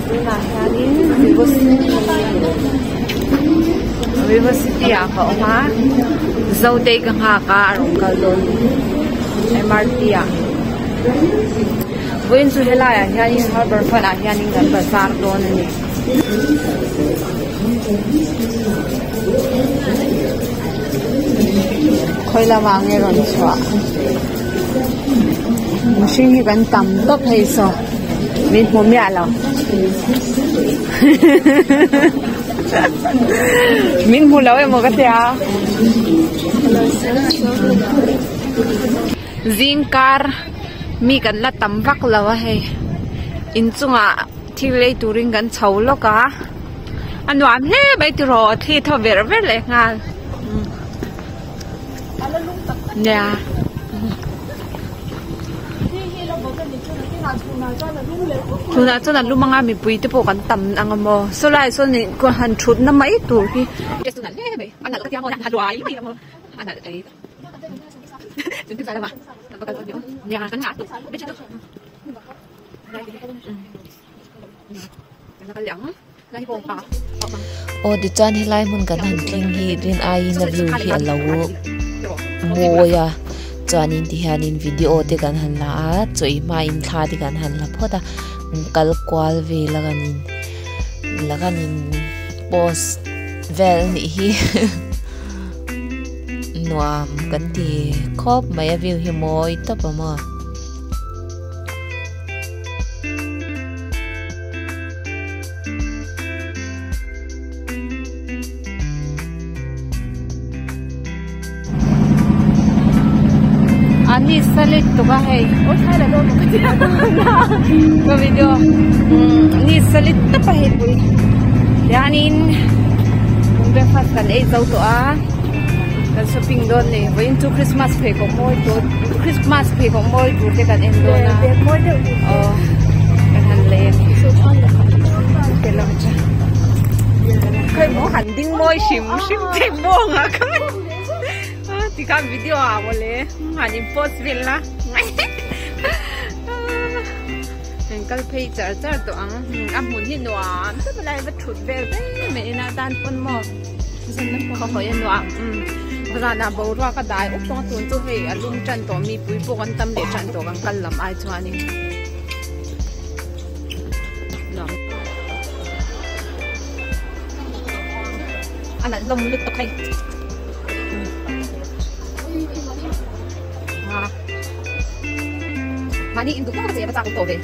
Tunah hianin Vivo City Vivo City ah ka awm a Zotei ka nghak a a rawn kal dawn M_R_T ah vawiin chu helai ah hianin harbour front ah hianin kan bazar dawn a ni. Khawi lamah nge rawn chhuah mihring hi kan tam tawp hei saw min hmu miah lo min hmu lo emaw ka tia zingkar mi kan la tam vak lo a hei inchungah thil lei turin kan chho lawk a. A nuam hle mai tiraw thli thaw ver ver leh nghal nia tunah chuan a lum anga mipui te pawh kan tam ang a maw saw lai sawn ih han thut na mai tur hi Aw tichuan helai hmun kan han thleng hi rin aiin a view hi a lo mawi a chuanin tihianin video te kan han la a chaw hmain thla te kan han la phawt a kal kual vel a kan in la kan in post vel a nih hi nuam kan ti khawp mai a view hi mawi tawp a maw. Ani salit tuk a hei ka video ni salit tawp a hei pui hianin breakfast kan ei zo tawh a kan shopping dawn ni vawiin chu Christmas pheikhawk mawi tur Christmas pheikhawk mawi tur te kan en dawn a aw kan han lei a ni han ding mawi hrim hrim thei bawng a ka tikhan video ah mawle han in post vel la kan kal phei char char tawh ang a hmun hi nuam tak a lai va thut vel mai mai ina tan pawn maw. Khaw hawi a nuam zanah boruak a dai up tawng a tun chu hei a lum tan tawh mipui pawh kan tam leh tan tawh kan kal lam ai chuanin nuam a nalh hlawm lutuk hei mahni induh tawk a che a va chak tawh ve.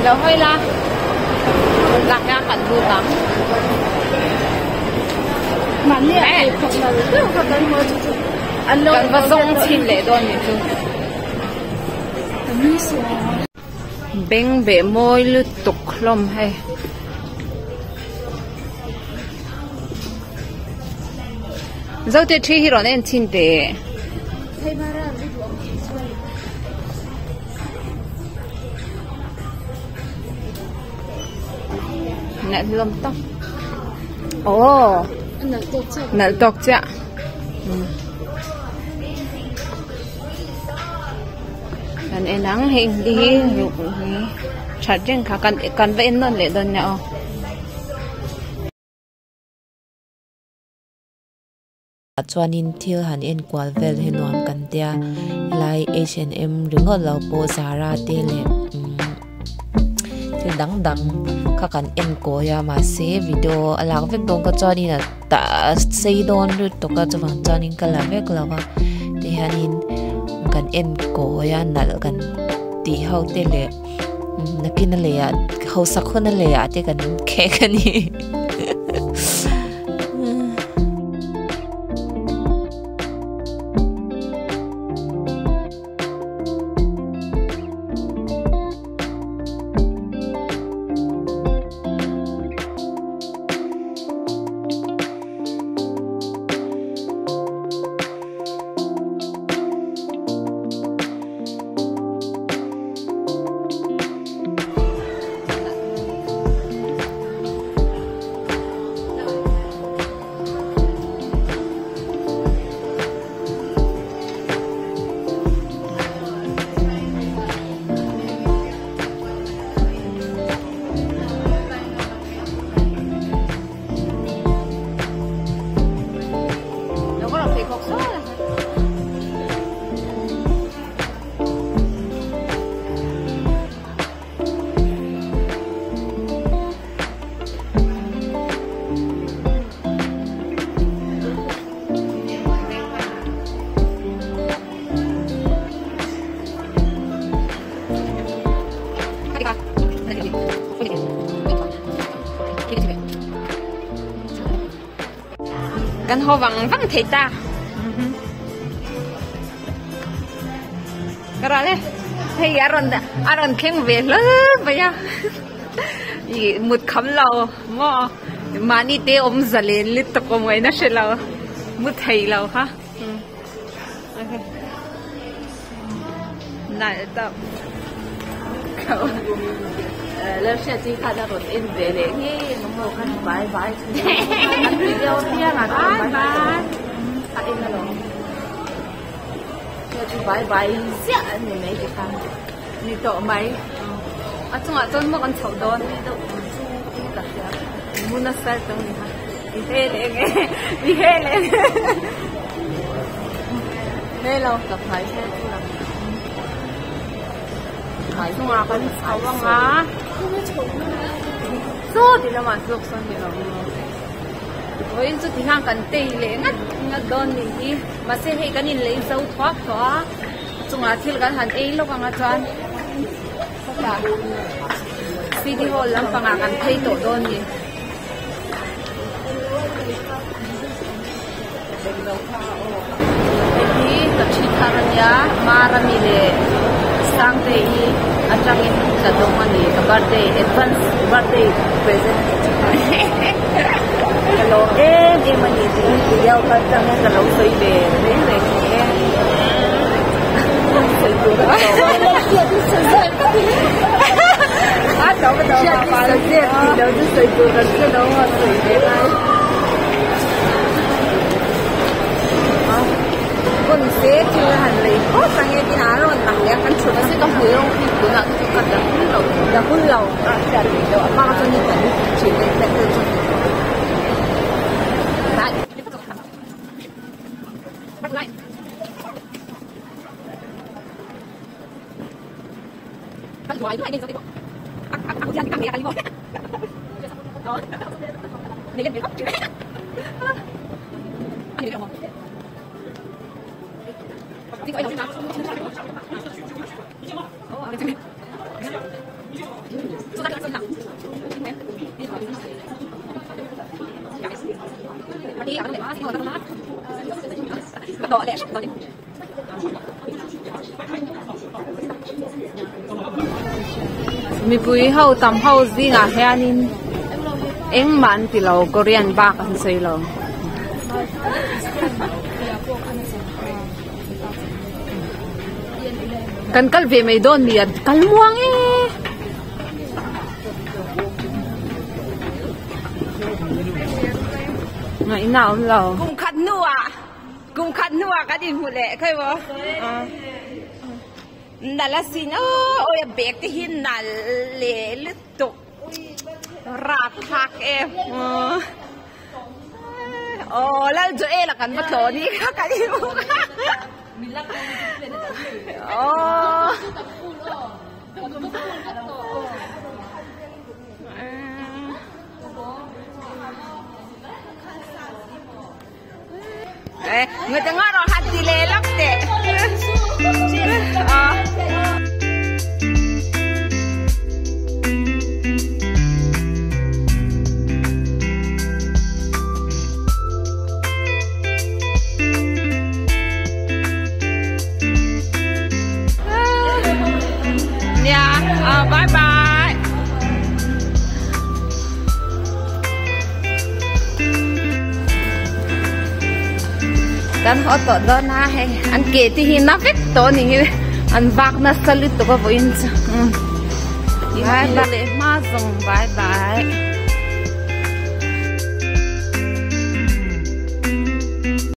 Lo hawi la lah hian kan lut ang. Kan va zawng chhin leh dawn ni chu. Beng beh mawi lutuk hlawm hei. Zote thi hi rawn en chhin teh. Nalh hlawm tawp. Aw. Nalh tawk chiah. Kan en ang hei hi ruk hi that reng kha kan kan va en nawn leh dawn nia aw. Chuanin thil han en kual vel hi nuam kan tia helai H and M ringawt lo pawh Zara te leh thil dang dang kha kan en kawi a mahse video a lak vek dawn kha chuanin a tah sei dawn lutuk a chuvang chuanin ka la vek lo a tihianin kan en kawi a nalh kan tih ho te leh nakin a lei ah hausak hun a lei ah te kan khek a ni. Kan haw vang vang thei ta. Ka ral e. Hei a rawn a rawn thleng ve hle mai a. Ih mut kham lo maw mahni te awm zalen lutuk awm ngaihna hre lo mu thei lo kha. Nalh tawp. Lalhriatchi khan a rawn en ve leh ngei ang maw khan vai vai an video piang a Vai vai. A en alawm. Chu vai vai ziah an ni mai tikhan. Ni tawh mai. A chungah chuan maw kan chhoh dawn. Muna sal tawng ni kha. I he leh nge. I he leh nge. He lo. Ka phai he chu la. Chungah kan chho anga. Saw ti lamah zawk sawn ni lo. Vawiin chu ti hian kan tei leh ngat ngat dawn nih hi. Mahse hei kan inlei zo thuak tawh a. Chungah thil kan han ei lawk anga chuan sawtah city hall lampangah kan phei tawh dawn ni. Hei hi ka thi thar a nia Marami leh Sangtei hi atangin ka dawng a ni ka birthday advance birthday present a ni ka lawm em em a ni tih video kal tangin ka lo sawi ve reng reng ni e sawi tur a sawi tur kan hre lo a sawi ve lai hun se thil a han lei phawt ang e tin a rawn lang leh a kan thut mahse ka hmui rawng hi tunah ka chu ka la hul lo la hul lo a hriat rih loh a hma chuan in kan thin leh hret deuh chu Mipui ho tam ho zingah hianin engmah an ti lo Korean bak an sawi lo. Kan kal ve mai dawn ni a kal muang e. Ngaihna awm lo. Kum khat hnuah kum khat hnuah kan inhmu leh khawi maw. Nalh a sin aw awi a bag te hi nalh leh lutuk rapthlak em aw lal Joel a kan va tlawh ni kha kan inhmu kha aw. Người ta ngó rồi hạt gì lệ lắm tệ. Nha, bye bye. Kan ho to do na hei an ke ti hi na vek to ni hi an vak na salut to ka voin chu bye bye le ma zong bye bye.